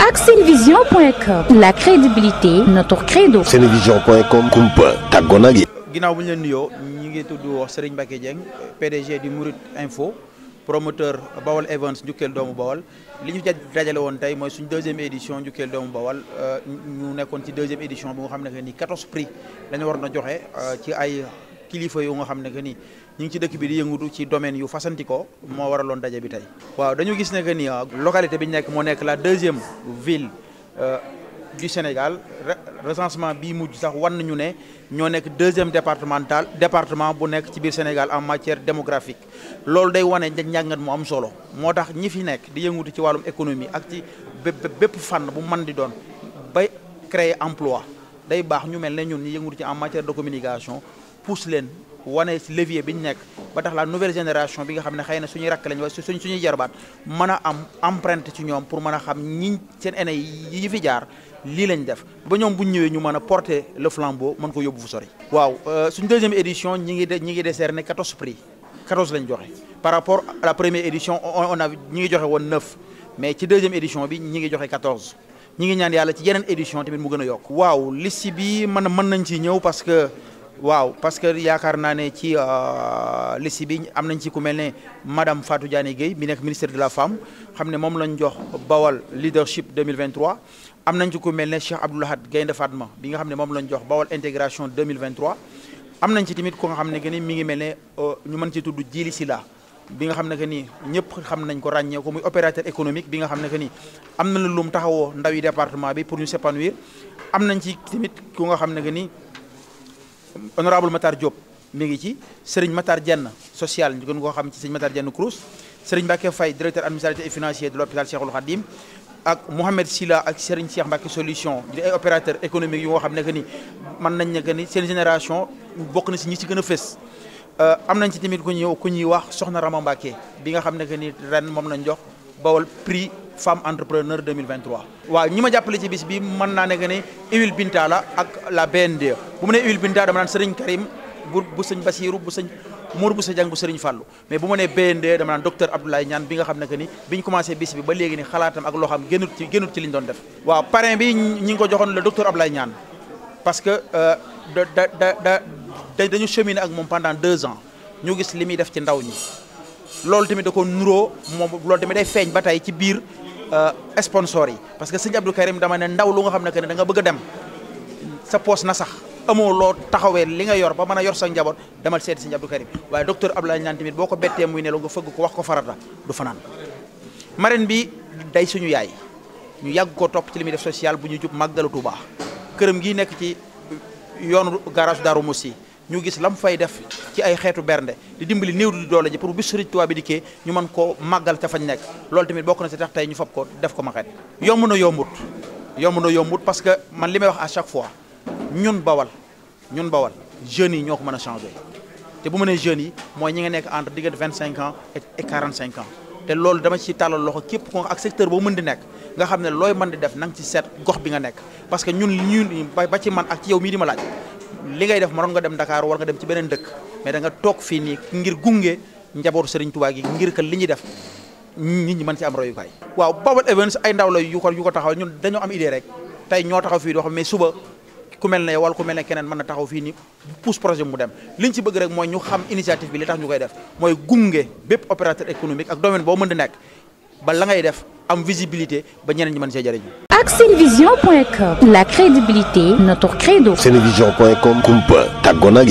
ak senevision.com, la crédibilité notre credo. senevision.com kumpa tàggoo nag yi. ginnaaw bu ñu leen nuyoo ñi ngi tudd Serigne Mbacké Dieng PDG du Mouride Info promoteur Bawal Events Njukkeel doomu Bawal li ñu dajale woon tey mooy suñ deuxième édition Njukkeel doomu Bawal ñu nekkoon ci deuxième édition bi nga xam ne que ni 14 prix dañu war na joxe ci ay kilifa yu nga xam ne que ni ñu ngi ci dëkk bi di yëngutu ci domaine yu fasantikoo moo waraloon daje bi tey. waaw dañu gis ne que ni localité bi ñu nekk moo nekk la deuxième ville du Sénégal recensement bii mujj sax wan nañu ne ñoo nekk deuxième département bu nekk ci biir Sénégal en matière démographique loolu day wane njàngat mu am solo moo tax ñi fi nekk di yëngutu ci wàllum économie ak ci bépp fànn bu mën di doon bay créer emploi day baax ñu mel ne ñun ñi yëngutu ci en matière de communication pousse leen wane ci levier bi ñu nekk ba tax la nouvelle génération bi nga xam ne xëy na suñuy rakk lañ wala suñuy jarbaat mën a am empreinte ci ñoom pour mën a xam ñi seen aîné yi fi jaar lii lañ def ba ñoom bu ñu ñëwee ñu mën a porter le flambeau mën ko yóbbu fu sori. waaw suñ deuxième édition ñi ngi décerné 14 prix 14 lañ joxe par rapport à la première édition on a ñi ngi joxe woon 9 mais ci deuxième édition bi ñi ngi joxe 14 ñi ngi ñaan yàlla ci yeneen édition tamit mu gën a yokk. waaw liste bi mën nañ ci ñëw parce que yaakaar naa ne ci liste bi am nañ ci ku mel ne madame Fatou Diané Gueye bi nekk ministère de la femme xam ne moom lañ jox Bawal leadership 2023. am nañ ci ku mel ne Cheikh Abdou Lahad Gaynde Fatma bi nga xam ne moom lañ jox Bawal intégration 2023 am nañ ci tamit ku nga xam ne que ni mi ngi mel ne ñu mën ci tudd Djili Sila bi nga xam ne que ni ñëpp xam nañ ko ràññee ko muy opérateur économique bi nga xam ne que ni am na lu mu taxawoo ndaw yi département bi pour ñu s'épanouir am nañ ci tamit ku nga xam ne que ni honorable Matar Diop mi ngi ci Serigne Matar Dieng social ñu gën koo xam ci Serigne Matar Dieng Crous Serigne Mbacké Faye directeur administratif et financier de l'hôpital Cheikhoul Khadim ak Mohamed Sila ak Serigne Cheikh Mbacké solution di ay opérateur économique yu nga xam ne que ni mën nañ ne que ni seen génération bokk na si ñi ci gën a fës am nañ ci tamit ku ñuy wax Soxna Rama Mbacké bi nga xam ne que ni ren moom lañ jox Bawal prix femme entrepreneur 2023. waaw ñi ma jàppale ci bis bi mën naa ne que ni Huile Binta la ak la BND bu mu nee Huile Binta dama naan Serigne Karim bu sëñ Bassirou bu sëñ Mour bu sa jàng bu Serigne Fallou mais bu ma nee BND dama naan docteur Abdoulaye Niane bi nga xam ne que ni biñ commencé bis bi ba léegi ni xalaatam ak loo xam génnut ci liñ doon def. waaw parrain bi ñi ngi ko joxoon le docteur Abdoulaye Niane parce que dañu cheminer ak moom pendant 2 ans ñu gis li muy def ci ndaw ñi loolu tamit da ko nuroo moom loolu tamit day feeñ ba tey ci biir sponsor yi parce que sëñ Abdou Karim dama ne ndaw lu nga xam ne que ne da nga bëgg a dem sa poos na sax amoo loo taxawee li nga yor ba mën a yor sa njaboot demal seeti sëñ Abdou Karim waaye docteur Abdoulaye Niane tamit boo ko bettee muy ne la nga fëgg ko wax ko farata du fanaan marraine bi day suñu yaay ñu yàgg ko topp ci li muy def social bu ñu jub màggalu Touba këram gi nekk ci yoonu garage Darou Moussi ñu gis lam fay def ci ay xeetu bernde di dimbali néew di doole ji pour bis Sëriñ Tuubaa bi dikkee ñu mën koo màggal ca fañ nekk loolu tamit bokk na si tax tey ñu fab ko def ko maxet yomb na yombut parce que man li may wax à chaque fois ñun bawal jeunes yi ñoo ko mën a changer te bu ma nee jeunes yi mooy ñi nga nekk entre diggante 25 ans et 45 ans te loolu dama ci tàllal loxo képp ko ak secteur boo mën di nekk nga xam ne looy mën di def na nga ci seet gox bi nga nekk parce que ñun ba ci man ak ci yow mii di ma laaj li ngay def mënoon nga dem Dakar war nga dem ci beneen dëkk mais da nga toog fii nii ngir gunge njabootu Serigne Touba gi ngir que li ñuy def nit ñi mën ci am royukaay. waaw Bawal Events ay ndaw la yu ko taxaw ñun dañoo am idée rek tey ñoo taxaw fii di wax mais suba ku mel ne yow wala ku mel ne keneen mën na taxaw fii nii pousse projet mu dem liñ ci bëgg rek mooy ñu xam initiative bi li tax ñu koy def mooy gunge bépp opérateur économique ak domaine boo mën di nekk ba la ngay def am visibilité ba ñeneen ñi mën see jëriñu. ak senevision.com, la crédibilité notre credo. senevision.com kumpa tàggoo nag